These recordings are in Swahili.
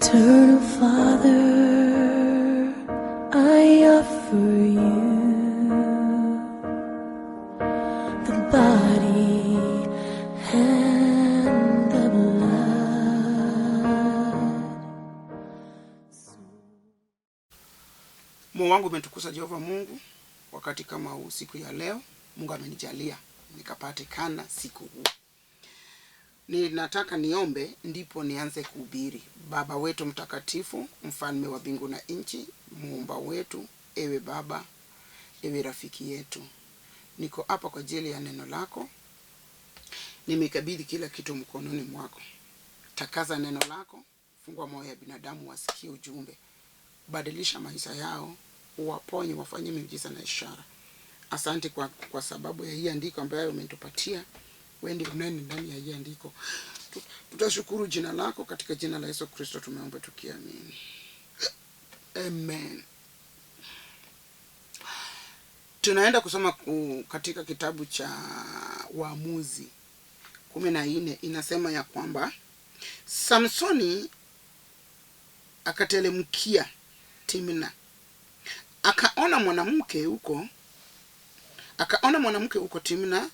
Eternal Father, I offer you the body and the blood. Moyo wangu umetukuza Jehova Mungu wakati kama huu siku ya leo. Mungu amenijalia nikapatikana siku huu. Ninataka niombe ndipo nianze kuhubiri. Baba wetu mtakatifu, mfalme wa mbingu na nchi, muumba wetu, ewe Baba, ewe rafiki yetu, niko hapa kwa ajili ya neno lako. Nimekabidhi kila kitu mkononi mwako. Takaza neno lako, fungua moyo ya binadamu wasikie ujumbe, badilisha maisha yao, uwaponye, wafanye miujiza na ishara. Asante kwa sababu ya hii andiko ambayo umetupatia. Wewe ndiye unene ndani ya hii andiko. Tutashukuru jina lako katika jina la Yesu Kristo tumeomba tukiamini. Amen. Tunaenda kusoma katika kitabu cha Waamuzi 14, inasema ya kwamba Samsoni akatelemkia Timna, akaona mwanamke huko, akaona mwanamke huko Timna,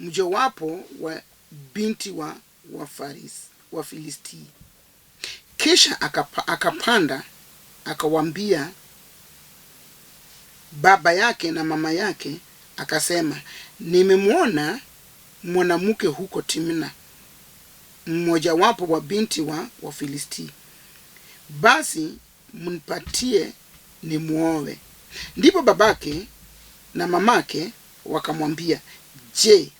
mjowapo wa binti wa Wafilisti. Kisha akapanda akawambia baba yake na mama yake, akasema, nimemwona mwanamke huko Timna, mmojawapo wa binti wa Wafilisti, basi mnipatie nimuoe. Ndipo babake na mamake wakamwambia, je,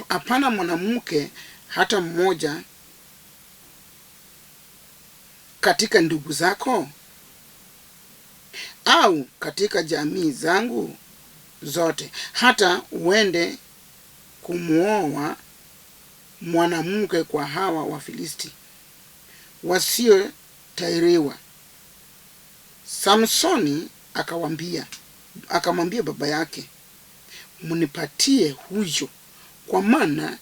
hapana mwanamke hata mmoja katika ndugu zako au katika jamii zangu zote, hata uende kumuoa mwanamke kwa hawa Wafilisti wasiotahiriwa? Samsoni akamwambia baba yake, mnipatie huyo, kwa maana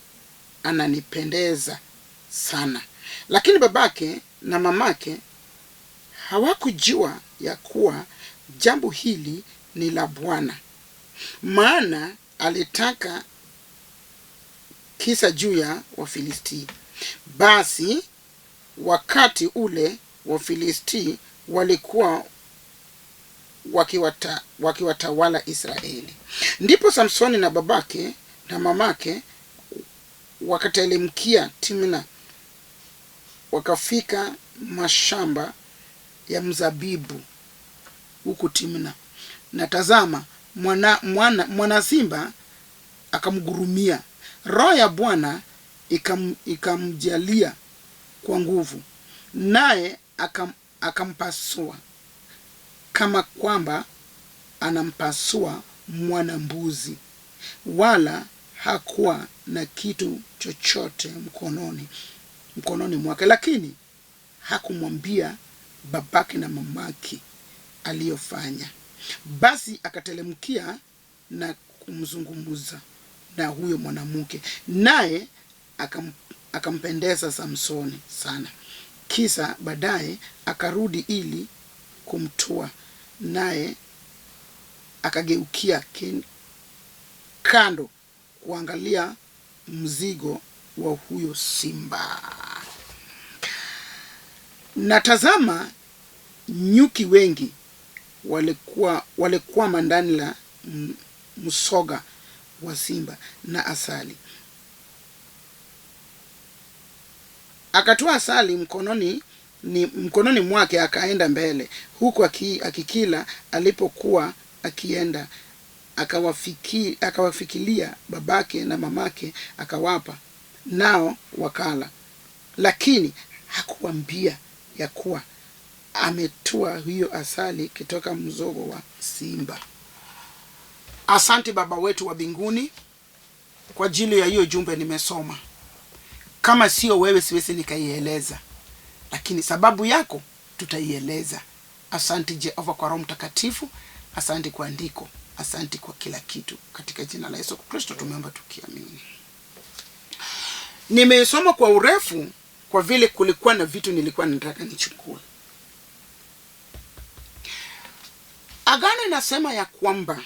ananipendeza sana. Lakini babake na mamake hawakujua ya kuwa jambo hili ni la Bwana, maana alitaka kisa juu ya Wafilisti. Basi wakati ule Wafilisti walikuwa wakiwatawala Israeli. Ndipo Samsoni na babake na mamake wakatelemkia Timna, wakafika mashamba ya mzabibu huku Timna. Na tazama, mwana simba akamgurumia. Roho ya Bwana ikamjalia kwa nguvu, naye akampasua kama kwamba anampasua mwana mbuzi, wala hakuwa na kitu chochote mkononi mwake. Lakini hakumwambia babake na mamake aliyofanya. Basi akatelemkia na kumzungumza na huyo mwanamke, naye akampendeza Samsoni sana. Kisa baadaye akarudi ili kumtoa, naye akageukia kando kuangalia mzigo wa huyo simba. Na tazama, nyuki wengi walikwama ndani la msoga wa simba na asali. Akatoa asali mkononi mwake, akaenda mbele, huku akikila. Alipokuwa akienda, akawafikilia babake na mamake, akawapa, nao wakala. Lakini hakuambia ya kuwa ametoa hiyo asali kutoka mzogo wa simba. Asante Baba wetu wa mbinguni kwa ajili ya hiyo jumbe nimesoma. Kama sio wewe siwezi nikaieleza, lakini sababu yako tutaieleza. Asante Jehova kwa Roho Mtakatifu, asante kwa andiko, asante kwa kila kitu. Katika jina la Yesu Kristo tumeomba tukiamini. Nimeisoma kwa urefu kwa vile kulikuwa na vitu nilikuwa nataka nichukue. Agano inasema ya kwamba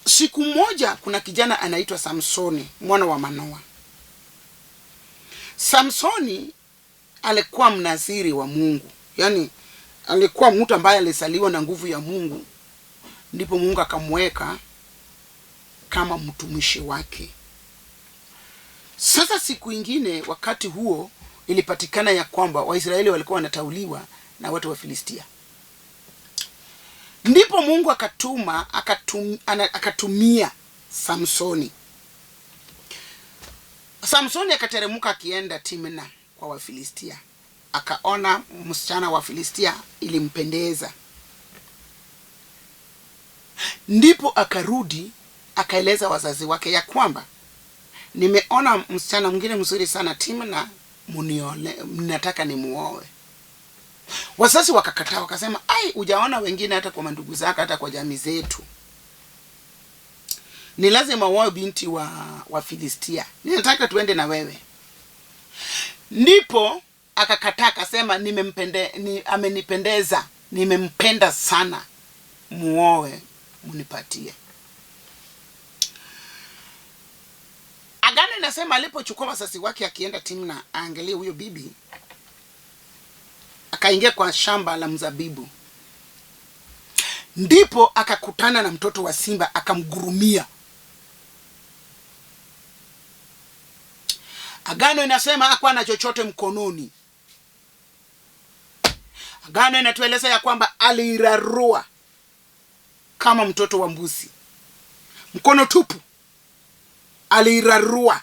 siku moja kuna kijana anaitwa Samsoni mwana wa Manoa. Samsoni alikuwa mnaziri wa Mungu, yaani alikuwa mtu ambaye alizaliwa na nguvu ya Mungu, ndipo Mungu akamweka kama mtumishi wake. Sasa siku ingine, wakati huo ilipatikana ya kwamba Waisraeli walikuwa wanatauliwa na watu wa Filistia. Ndipo Mungu akatumia Samsoni. Samsoni akateremka akienda Timna kwa Wafilistia. Akaona msichana wa Filistia ilimpendeza. Ndipo akarudi akaeleza wazazi wake ya kwamba nimeona msichana mwingine mzuri sana Timna, muniole, nataka nimuoe. Wazazi wakakataa, wakasema ai, hujaona wengine hata kwa mandugu zako, hata kwa jamii zetu, ni lazima uoe binti wa Filistia, ninataka tuende na wewe. Ndipo akakataa akasema, amenipendeza, nimempenda sana, muoe munipatie. Agano inasema alipochukua wazazi wake akienda Timna aangalie huyo bibi, akaingia kwa shamba la mzabibu. Ndipo akakutana na mtoto wa simba akamgurumia. Agano inasema hakuwa na chochote mkononi. Agano inatueleza ya kwamba alirarua kama mtoto wa mbuzi, mkono tupu. Alirarua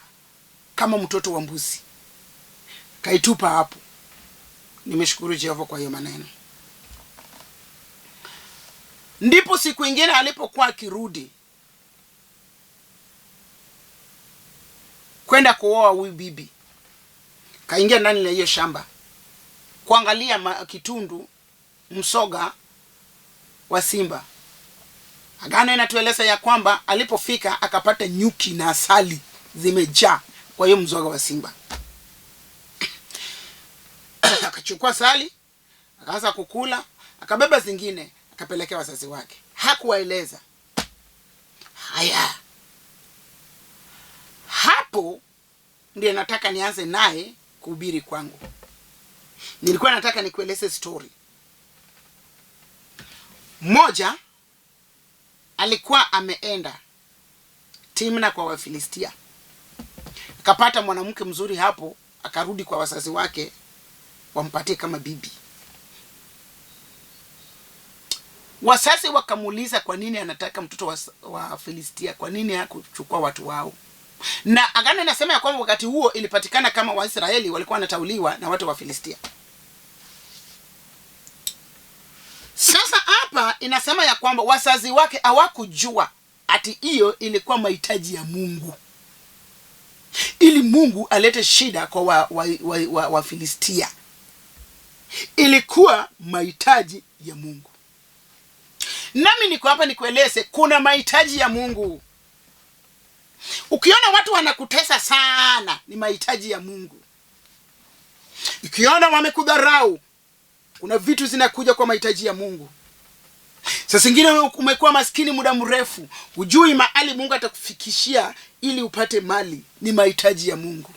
kama mtoto wa mbuzi, kaitupa hapo. Nimeshukuru Jehova kwa hiyo maneno. Ndipo siku ingine alipokuwa akirudi kwenda kuoa huyu bibi, kaingia ndani ya hiyo shamba kuangalia kitundu msoga wa simba. Agano inatueleza ya kwamba alipofika akapata nyuki na asali zimejaa kwa hiyo mzoga wa simba. Akachukua asali akaanza kukula, akabeba zingine akapelekea wazazi wake. Hakuwaeleza. Haya, hapo ndiye nataka nianze naye kuhubiri kwangu. Nilikuwa nataka nikueleze story. Moja, alikuwa ameenda Timna kwa Wafilistia, akapata mwanamke mzuri hapo, akarudi kwa wazazi wake wampatie kama bibi. Wazazi wakamuuliza kwa nini anataka mtoto wa Filistia, kwa nini hakuchukua watu wao. Na agano inasema ya kwamba wakati huo ilipatikana kama Waisraeli walikuwa wanatauliwa na watu wa Filistia. Sasa hapa inasema ya kwamba wazazi wake hawakujua ati hiyo ilikuwa mahitaji ya Mungu, ili Mungu alete shida kwa wa Filistia. Ilikuwa mahitaji ya Mungu. Nami niko hapa nikueleze kuna mahitaji ya Mungu. Ukiona watu wanakutesa sana, ni mahitaji ya Mungu. Ukiona wamekudharau, kuna vitu zinakuja kwa mahitaji ya Mungu. Sasa zingine umekuwa maskini muda mrefu, hujui mahali Mungu atakufikishia ili upate mali, ni mahitaji ya Mungu.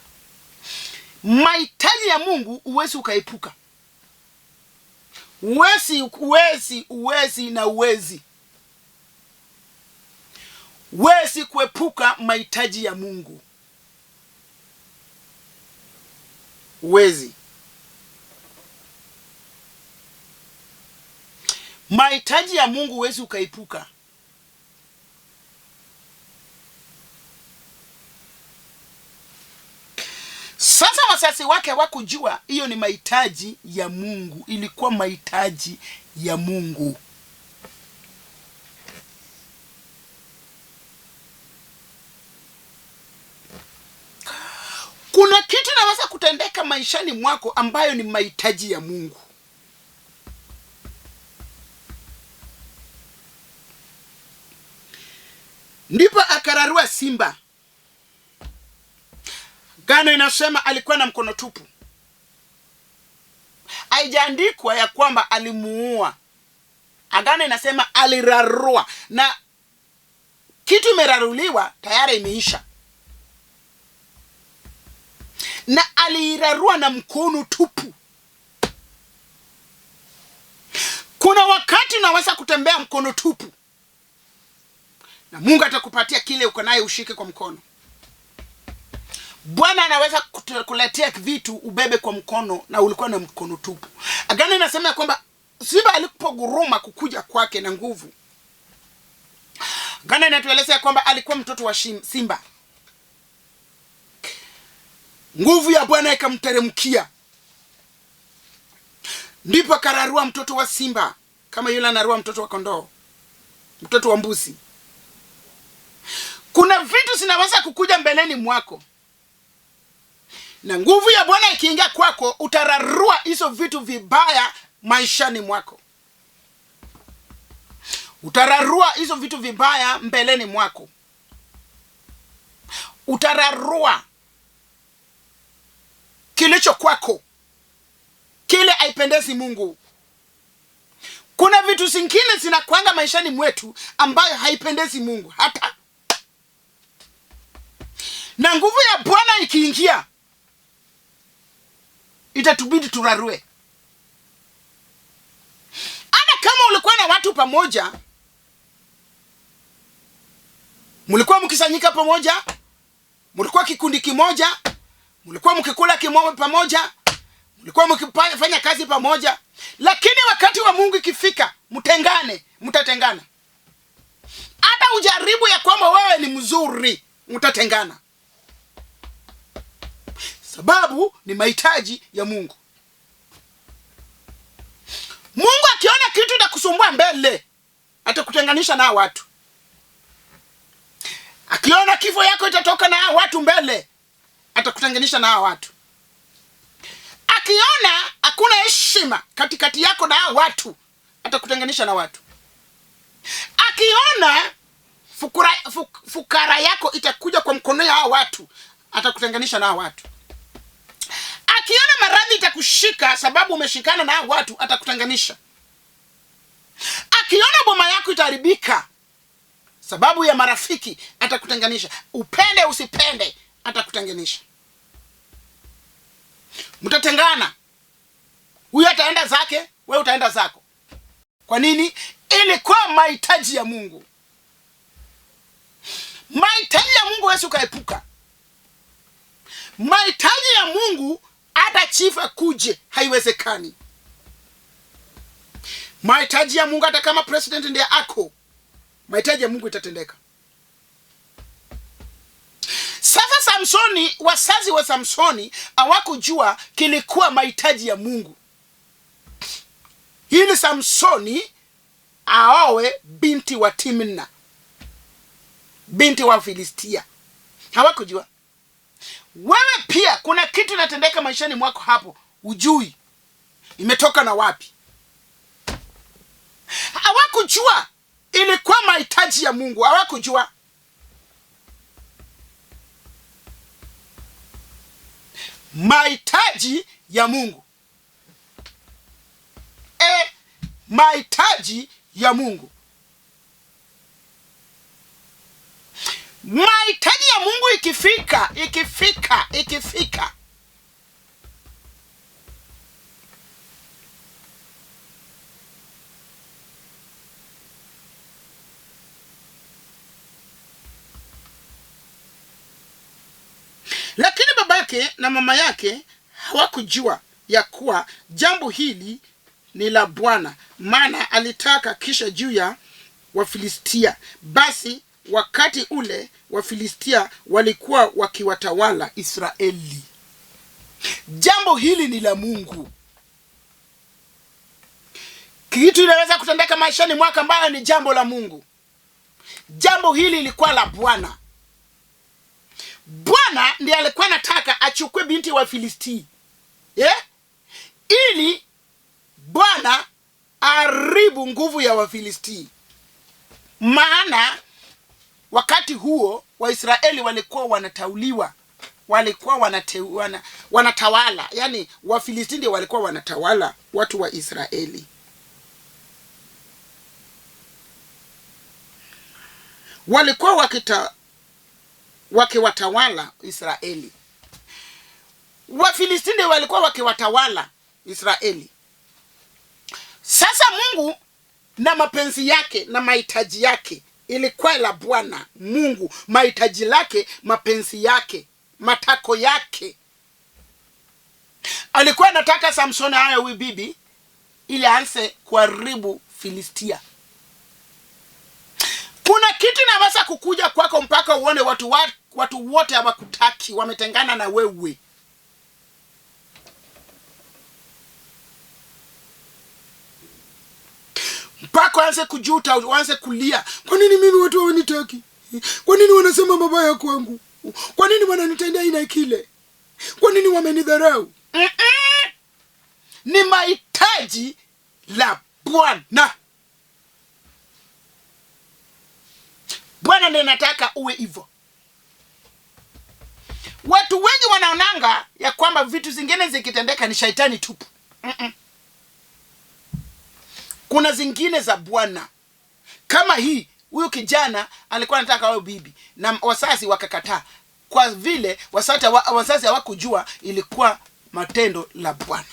Mahitaji ya Mungu huwezi ukaepuka. Huwezi, huwezi, huwezi na huwezi. Huwezi kuepuka mahitaji ya Mungu. Huwezi. Mahitaji ya Mungu huwezi ukaepuka. Sasa wazazi wake hawakujua hiyo ni mahitaji ya Mungu. Ilikuwa mahitaji ya Mungu. Kuna kitu inaweza kutendeka maishani mwako ambayo ni mahitaji ya Mungu. Ndipo akararua simba. Agano inasema alikuwa na mkono tupu. Haijaandikwa ya kwamba alimuua. Agano inasema alirarua, na kitu imeraruliwa tayari imeisha. Na alirarua na mkono tupu. Kuna wakati unaweza kutembea mkono tupu, na Mungu atakupatia kile uko naye ushike kwa mkono. Bwana anaweza kuletea vitu ubebe kwa mkono, na ulikuwa na mkono tupu. Agano inasema ya kwamba simba alipoguruma kukuja kwake na nguvu, Agano inatueleza ya kwamba alikuwa mtoto wa simba. Nguvu ya Bwana ikamteremkia, ndipo akararua mtoto wa simba kama yule anarua mtoto wa kondoo, mtoto wa mbuzi. Kuna vitu zinaweza kukuja mbeleni mwako, na nguvu ya Bwana ikiingia kwako, utararua hizo vitu vibaya maishani mwako. Utararua hizo vitu vibaya mbeleni mwako. Utararua kilicho kwako, kile haipendezi Mungu. Kuna vitu zingine zinakuanga maishani mwetu ambayo haipendezi Mungu hata. Na nguvu ya Bwana ikiingia, itatubidi turarue. Hata kama ulikuwa na watu pamoja, mlikuwa mkisanyika pamoja, mlikuwa kikundi kimoja, mlikuwa mkikula pamoja, mlikuwa mkifanya kazi pamoja, lakini wakati wa Mungu ikifika, mtengane, mtatengana. Hata ujaribu ya kwamba wewe ni mzuri, mtatengana. Sababu ni mahitaji ya Mungu. Mungu akiona kitu itakusumbua mbele, atakutenganisha na watu. Akiona kifo yako itatoka na watu mbele, atakutenganisha na watu. Akiona hakuna heshima katikati yako na watu, atakutenganisha na watu. Akiona fukara yako itakuja kwa mkono ya watu, atakutenganisha na watu. Akiona maradhi itakushika sababu umeshikana na watu, atakutenganisha. Akiona boma yako itaharibika sababu ya marafiki, atakutenganisha. Upende usipende, atakutenganisha. Mtatengana. Huyu ataenda zake, wewe utaenda zako. Kwa nini? Ilikuwa mahitaji ya Mungu. Mahitaji ya Mungu huwezi ukaepuka. Mahitaji ya Mungu hata chifa kuje haiwezekani. Mahitaji ya Mungu hata kama president ndiye ako, mahitaji ya Mungu itatendeka. Sasa Samsoni, wazazi wa Samsoni hawakujua kilikuwa mahitaji ya Mungu ili Samsoni aoe binti wa Timna, binti wa Filistia. Hawakujua. Wewe pia kuna kitu inatendeka maishani mwako hapo, hujui imetoka na wapi. Hawakujua ilikuwa mahitaji ya Mungu, hawakujua. Mahitaji ya Mungu. Mahitaji ya Mungu. Mahitaji ya Mungu ikifika, ikifika, ikifika, lakini babake na mama yake hawakujua ya kuwa jambo hili ni la Bwana, maana alitaka kisha juu ya Wafilistia. Basi wakati ule Wafilistia walikuwa wakiwatawala Israeli. Jambo hili ni la Mungu. Kitu inaweza kutendeka maishani mwako ambayo ni jambo la Mungu. Jambo hili lilikuwa la Bwana. Bwana ndiye alikuwa anataka achukue binti wa Filisti, ili Bwana aharibu nguvu ya Wafilisti. Maana wakati huo Waisraeli walikuwa wanatauliwa, walikuwa wanatawala, yani Wafilisti ndio walikuwa wanatawala watu wa Israeli. Walikuwa wakiwatawala Israeli. Wafilisti ndio walikuwa wakiwatawala Israeli. Sasa Mungu na mapenzi yake na mahitaji yake ilikuwa la Bwana Mungu, mahitaji lake, mapenzi yake, matako yake. Alikuwa anataka Samsoni awe huyu bibi ili aanze kuharibu Filistia. Kuna kitu inaweza kukuja kwako mpaka uone watu wote hawakutaki, wametengana na wewe. Mpaka uanze kujuta, uanze kulia. Kwa nini mimi watu hawanitaki? Kwa nini wanasema mabaya kwangu? Kwa nini wananitendea aina kile? Kwa nini wamenidharau? Ni mahitaji la Bwana. Bwana ndiye anataka uwe hivyo. Watu wengi wanaonanga ya kwamba vitu zingine zikitendeka ni shaitani tupu. Kuna zingine za Bwana. Kama hii, huyu kijana alikuwa anataka awe bibi na wazazi wakakataa. Kwa vile wazazi hawakujua ilikuwa matendo la Bwana.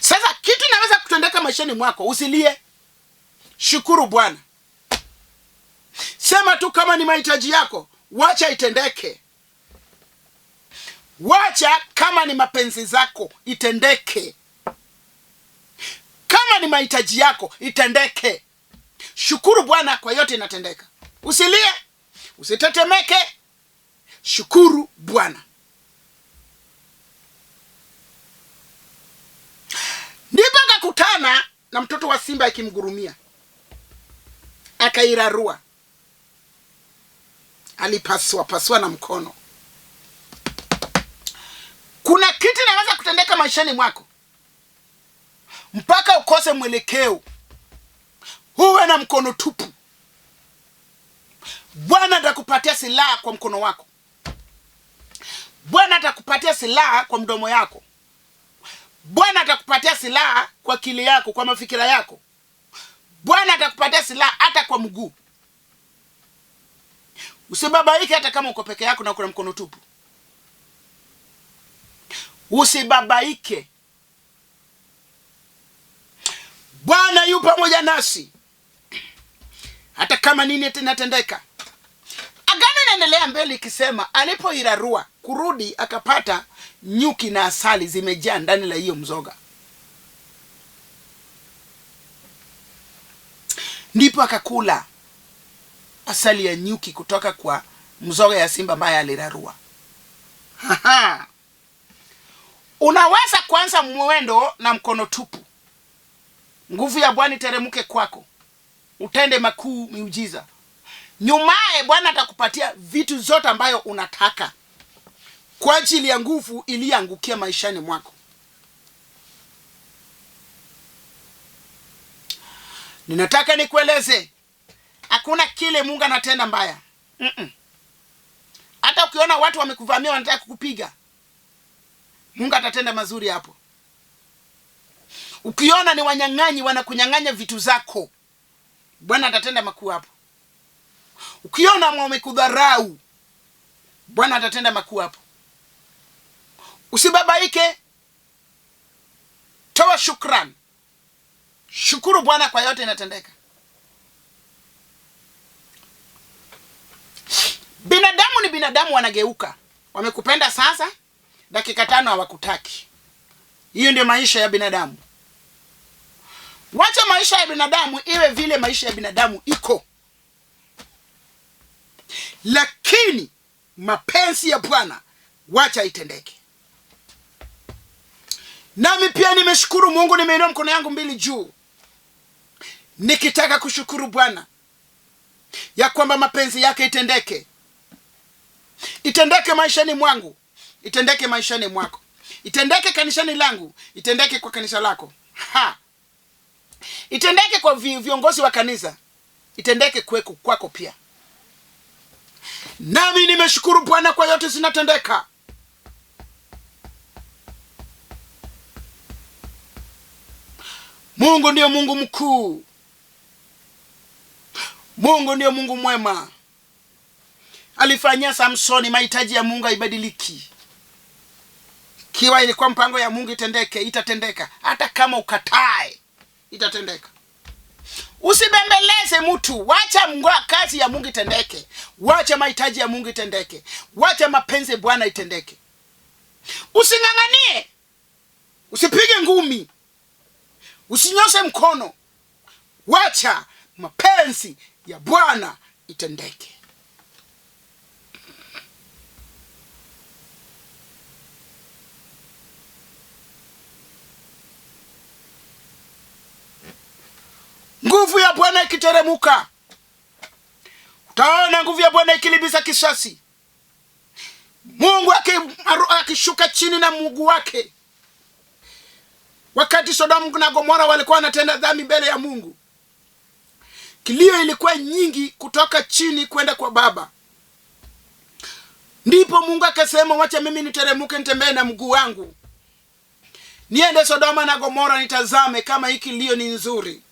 Sasa kitu inaweza kutendeka maishani mwako, usilie. Shukuru Bwana. Sema tu kama ni mahitaji yako, wacha itendeke. Wacha kama ni mapenzi zako, itendeke. Kama ni mahitaji yako, itendeke. Shukuru Bwana kwa yote inatendeka. Usilie, usitetemeke. Shukuru Bwana. Ndipo akakutana na mtoto wa simba akimgurumia. Akairarua. Alipasua pasua na mkono. Kuna kitu inaweza kutendeka maishani mwako mpaka ukose mwelekeo, uwe na mkono tupu. Bwana atakupatia silaha kwa mkono wako. Bwana atakupatia silaha kwa mdomo yako. Bwana atakupatia silaha kwa akili yako, kwa mafikira yako. Bwana atakupatia silaha hata kwa mguu. Usibabaike hata kama uko peke yako na uko na mkono tupu. Usibabaike. Bwana yu pamoja nasi hata kama nini inatendeka. Agano inaendelea mbele ikisema alipoirarua kurudi akapata nyuki na asali zimejaa ndani la hiyo mzoga. Ndipo akakula asali ya nyuki kutoka kwa mzoga ya simba ambaye alirarua. Unaweza kuanza mwendo na mkono tupu. Nguvu ya Bwana iteremke kwako, utende makuu miujiza. Nyumaye Bwana atakupatia vitu zote ambayo unataka kwa ajili ya nguvu iliyoangukia maishani mwako. Ninataka nikueleze, hakuna kile Mungu anatenda mbaya. Hata ukiona watu wamekuvamia wanataka kukupiga, Mungu atatenda mazuri hapo. Ukiona ni wanyang'anyi wanakunyang'anya vitu zako, Bwana atatenda makuu hapo. Ukiona wamekudharau, Bwana atatenda makuu hapo. Usibabaike, toa shukrani. Shukuru Bwana kwa yote inatendeka. Binadamu ni binadamu, wanageuka. Wamekupenda sasa, dakika 5 hawakutaki. Hiyo ndio maisha ya binadamu. Wacha maisha ya binadamu iwe vile maisha ya binadamu iko. Lakini mapenzi ya Bwana wacha itendeke. Nami pia nimeshukuru Mungu, nimeinua mkono yangu mbili juu nikitaka kushukuru Bwana ya kwamba mapenzi yake itendeke. Itendeke maishani mwangu, itendeke maishani mwako, itendeke kanisani langu, itendeke kwa kanisa lako. Itendeke kwa viongozi wa kanisa, itendeke kwako pia. Nami nimeshukuru Bwana kwa yote zinatendeka. Mungu ndiyo Mungu mkuu. Mungu ndiyo Mungu mwema. Alifanyia Samsoni, mahitaji ya Mungu haibadiliki. Kiwa ilikuwa mpango ya Mungu itendeke, itatendeka. Hata kama ukatae, itatendeka. Usibembeleze mtu, wacha kazi ya Mungu itendeke. Wacha mahitaji ya Mungu itendeke. Wacha mapenzi ya Bwana itendeke. Using'ang'anie. Usipige ngumi. Usinyoshe mkono. Wacha mapenzi ya Bwana itendeke. Nguvu ya Bwana ikiteremuka, utaona nguvu ya Bwana ikilipiza kisasi. Mungu akishuka chini na mguu wake. Wakati Sodomu na Gomora walikuwa wanatenda dhambi mbele ya Mungu, kilio ilikuwa nyingi kutoka chini kwenda kwa Baba. Ndipo Mungu akasema, wacha mimi niteremuke, nitembee na mguu wangu, niende Sodoma na Gomora, nitazame kama hii kilio ni nzuri.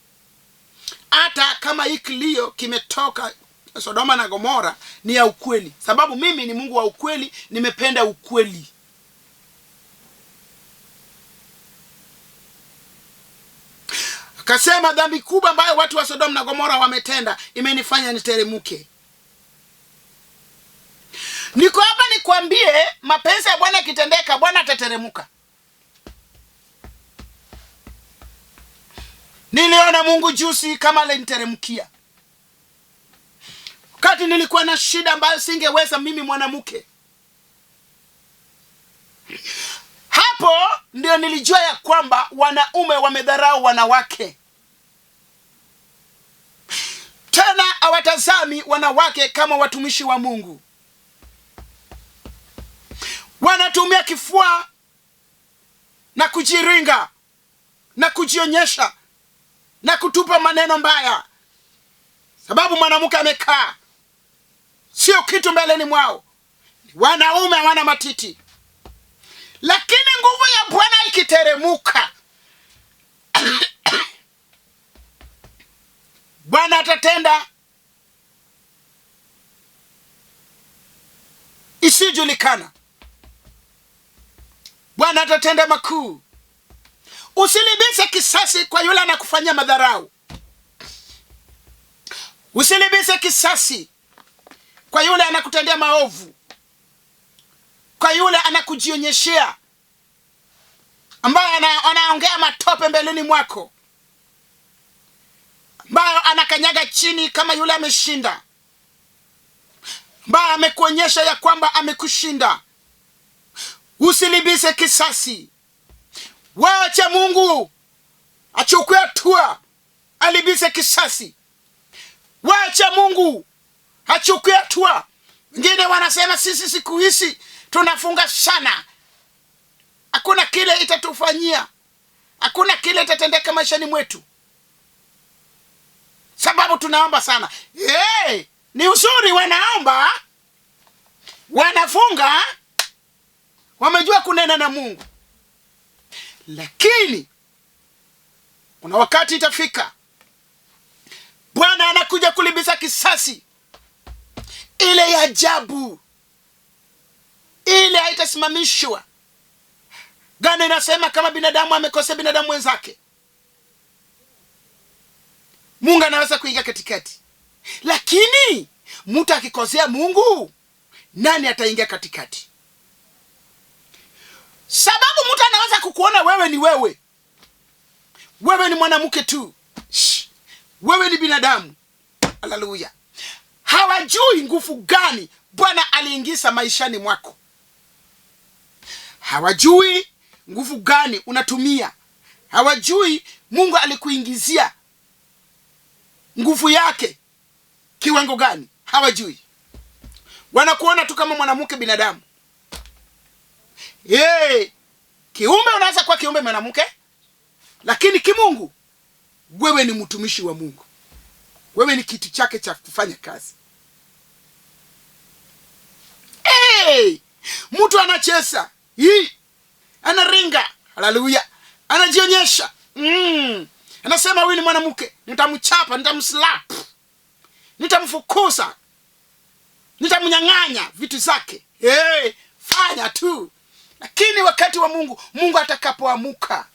Hata kama hii kilio kimetoka Sodoma na Gomora ni ya ukweli, sababu mimi ni Mungu wa ukweli, nimependa ukweli. Akasema dhambi kubwa ambayo watu wa Sodoma na Gomora wametenda imenifanya niteremuke. Niko hapa nikwambie, mapenzi ya Bwana yakitendeka, Bwana atateremuka. Niliona Mungu juzi kama aliniteremkia. Wakati nilikuwa na shida ambayo singeweza mimi mwanamke. Hapo ndio nilijua ya kwamba wanaume wamedharau wanawake. Tena hawatazami wanawake kama watumishi wa Mungu. Wanatumia kifua na kujiringa na kujionyesha na kutupa maneno mbaya, sababu mwanamke amekaa sio kitu mbeleni mwao. Wanaume hawana matiti. Lakini nguvu ya Bwana ikiteremuka, Bwana atatenda isijulikana. Bwana atatenda makuu. Usilibise kisasi kwa yule anakufanyia madharau. Usilibise kisasi kwa yule anakutendea maovu, kwa yule anakujionyeshea, ambaye anaongea matope mbeleni mwako, ambaye anakanyaga chini kama yule ameshinda, ambaye amekuonyesha ya kwamba amekushinda. Usilibise kisasi. Wacha Mungu achukue hatua, alibise kisasi. Wacha Mungu achukue hatua. Wengine wanasema sisi siku hizi tunafunga sana, hakuna kile itatufanyia, hakuna kile itatendeka maishani mwetu, sababu tunaomba sana. Hey, ni uzuri wanaomba, wanafunga, wamejua kunena na Mungu. Lakini kuna wakati itafika Bwana anakuja kulipiza kisasi ile ya ajabu, ile haitasimamishwa. Gano inasema kama binadamu amekosea binadamu mwenzake, Mungu anaweza kuingia katikati. Lakini mtu akikosea Mungu, nani ataingia katikati? Sababu mtu anaweza kukuona wewe ni wewe. Wewe ni mwanamke tu. Wewe ni binadamu. Haleluya. Hawajui nguvu gani Bwana aliingiza maishani mwako. Hawajui nguvu gani unatumia. Hawajui Mungu alikuingizia nguvu yake kiwango gani. Hawajui. Wanakuona tu kama mwanamke binadamu. Hey, kiumbe unaweza kuwa kiumbe mwanamke, lakini kimungu wewe ni mtumishi wa Mungu. Wewe ni kitu chake cha kufanya kazi. Hey! Mtu anacheza hii, anaringa, haleluya, anajionyesha, anasema huyu ni mwanamke, nitamchapa, nitamslap, nitamfukuza, nitamnyang'anya vitu zake. Hey, fanya tu. Lakini wakati wa Mungu, Mungu atakapoamuka,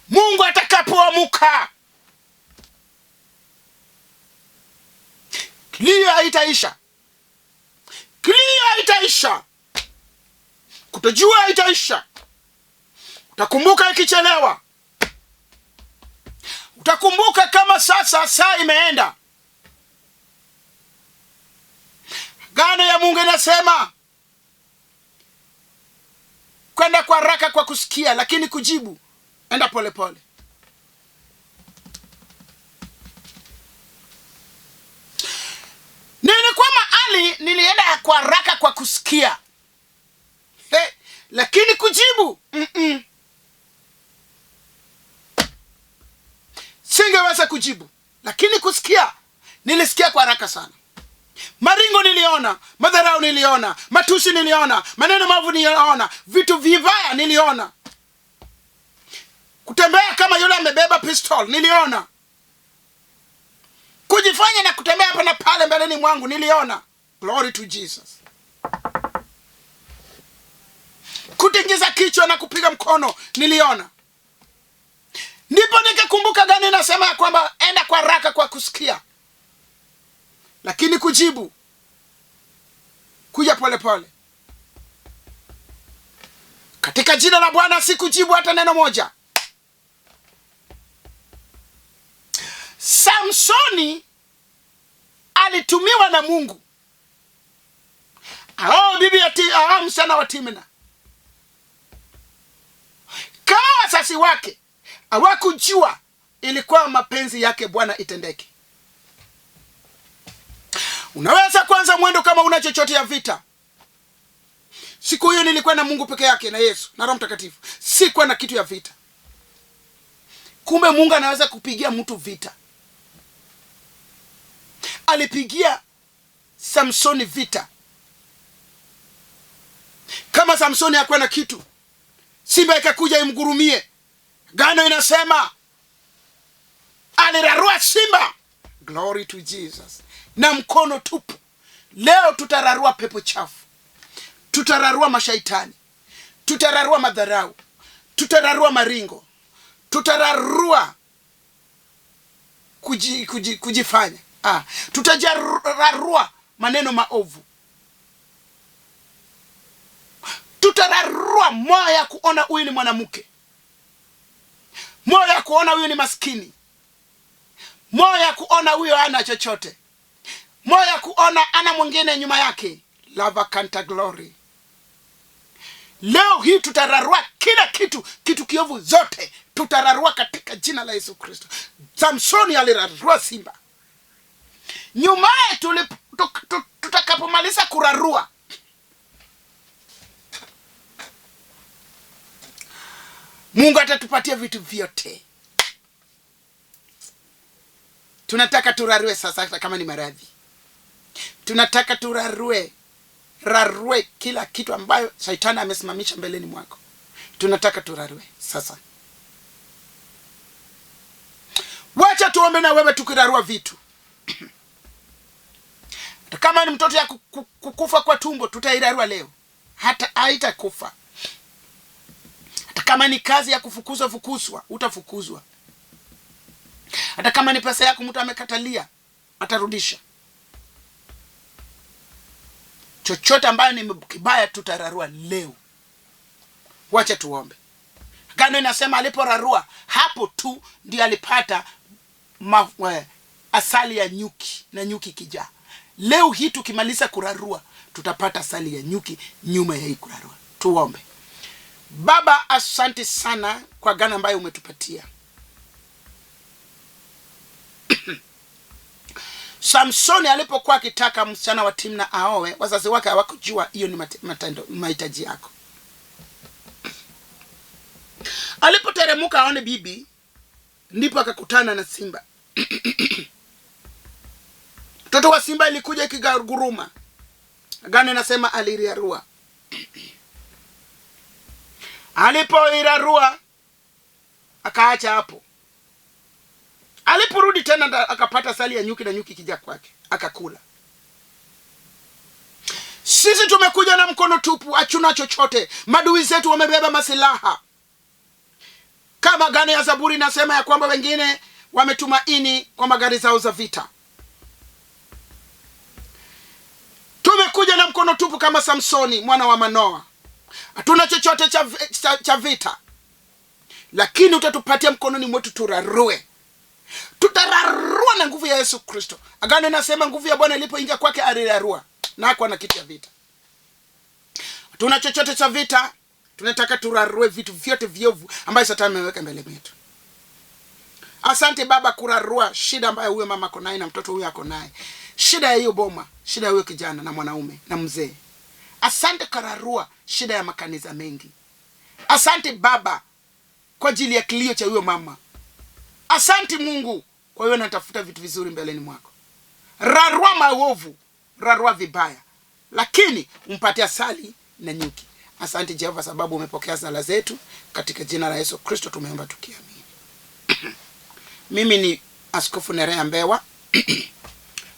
Mungu atakapoamuka, kilio haitaisha, kilio haitaisha, kutojua haitaisha. Utakumbuka ikichelewa, utakumbuka kama sasa saa imeenda. Agano ya Mungu inasema kwenda kwa haraka kwa kusikia, lakini kujibu enda polepole. Nilikuwa mahali nilienda kwa haraka kwa kusikia, hey, lakini kujibu singeweza kujibu, lakini kusikia nilisikia kwa haraka sana. Maringo niliona, madharau niliona, matusi niliona, maneno maovu niliona, vitu vibaya niliona, kutembea kama yule amebeba pistol niliona, kujifanya na kutembea hapa na pale mbeleni mwangu niliona. Glory to Jesus. Kutingiza kichwa na kupiga mkono niliona. Ndipo nikakumbuka gani nasema ya kwamba enda kwa haraka kwa kusikia, lakini kujibu kuja polepole. Katika jina la Bwana sikujibu hata neno moja. Samsoni alitumiwa na Mungu bibi msichana wa Timna. Kama wazazi wake hawakujua ilikuwa mapenzi yake Bwana itendeke. Unaweza kwanza mwendo kama una chochote ya vita. Siku hiyo nilikuwa na Mungu peke yake na Yesu na Roho Mtakatifu. Sikuwa na kitu ya vita. Kumbe Mungu anaweza kupigia mtu vita. Alipigia Samsoni vita. Kama Samsoni hakuwa na kitu, simba ikakuja imgurumie. Gano inasema alirarua simba. Glory to Jesus. Na mkono tupu. Leo tutararua pepo chafu, tutararua mashaitani, tutararua madharau, tutararua maringo, tutararua kujifanya, tutararua maneno maovu, tutararua moyo ya kuona huyu ni mwanamke, moyo ya kuona huyu ni maskini, moyo ya kuona huyu hana chochote, moyo ya kuona ana mwingine nyuma yake. Lava kanta glory. Leo hii tutararua kila kitu, kitu kiovu zote tutararua katika jina la Yesu Kristo. Samsoni alirarua simba. Nyumaye tutakapomaliza kurarua, Mungu atatupatia vitu vyote. Tunataka turarue sasa, hata kama ni maradhi. Tunataka turarue, rarue kila kitu ambayo shaitani amesimamisha mbeleni mwako. Tunataka turarue sasa. Wacha tuombe na wewe tukirarua vitu. Hata kama ni mtoto ya kukufa kwa tumbo, tutairarua leo. Hata haitakufa. Hata kama ni kazi ya kufukuzwa fukuzwa, utafukuzwa. Hata kama ni pesa yako mtu amekatalia, atarudisha. Chochote ambayo ni kibaya tutararua leo. Wacha tuombe. Agano inasema aliporarua hapo tu ndiye alipata asali ya nyuki na nyuki kijaa. Leo hii tukimaliza kurarua tutapata asali ya nyuki nyuma ya hii kurarua. Tuombe. Baba, asante sana kwa agano ambayo umetupatia. Samsoni alipokuwa akitaka msichana wa Timna aoe, wazazi wake hawakujua hiyo ni mahitaji yako. Alipoteremka aone bibi, ndipo akakutana na simba. Mtoto wa simba ilikuja ikiguruma. Agano inasema alirarua. Alipoirarua akaacha hapo. Aliporudi tena akapata asali ya nyuki na nyuki kija kwake, akakula. Sisi tumekuja na mkono tupu, hatuna chochote. Madui zetu wamebeba masilaha. Kama agano ya Zaburi inasema ya kwamba wengine wametumaini kwa magari zao za vita. Tumekuja na mkono tupu kama Samsoni mwana wa Manoa. Hatuna chochote cha vita, lakini utatupatia mkononi mwetu turarue. Tutararua na nguvu ya Yesu Kristo. Agano inasema nguvu ya Bwana ilipoingia kwake alirarua, na hakuwa na kitu ya vita. Hatuna chochote cha vita, tunataka turarue vitu vyote viovu ambayo Shetani ameweka mbele yetu. Asante Baba kurarua shida ambayo huyo mama ako naye na mtoto huyo ako naye, shida ya hiyo boma, shida ya huyo kijana na mwanaume na mzee. Asante kararua shida ya makanisa mengi. Asante Baba kwa ajili ya kilio cha huyo mama. Asante Mungu kwa hiyo natafuta vitu vizuri mbeleni mwako. Rarua maovu, rarua vibaya, lakini umpatie asali na nyuki. Asante Jehova sababu umepokea sala zetu, katika jina la Yesu Kristo tumeomba tukiamini. Mimi ni Askofu Nerea Mbewa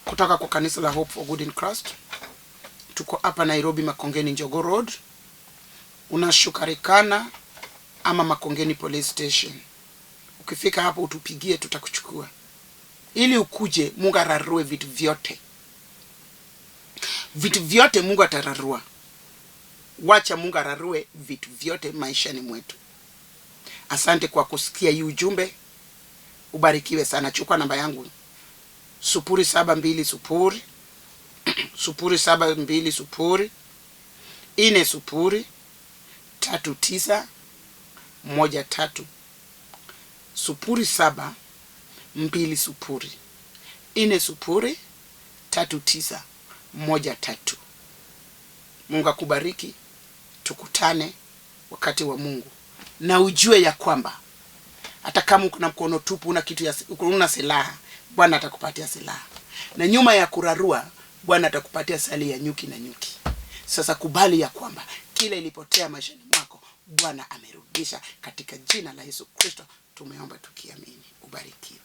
kutoka kwa kanisa la Hope for Good in Christ. Tuko hapa Nairobi, Makongeni Jogoo Road, unashukarikana ama Makongeni Police Station. Ukifika hapo utupigie, tutakuchukua ili ukuje. Mungu ararue vitu vyote, vitu vyote Mungu atararua. Wacha Mungu ararue vitu vyote maishani mwetu. Asante kwa kusikia hii ujumbe, ubarikiwe sana. Chukua namba yangu 0720 0720 40 39 13, 0720 40 39 13. Mungu akubariki, tukutane wakati wa Mungu, na ujue ya kwamba hata kama uko na mkono tupu, una kitu ya, una silaha, Bwana atakupatia silaha, na nyuma ya kurarua Bwana atakupatia asali ya nyuki na nyuki. Sasa kubali ya kwamba kile ilipotea maishani mwako Bwana amerudisha, katika jina la Yesu Kristo tumeomba tukiamini. Ubarikiwe.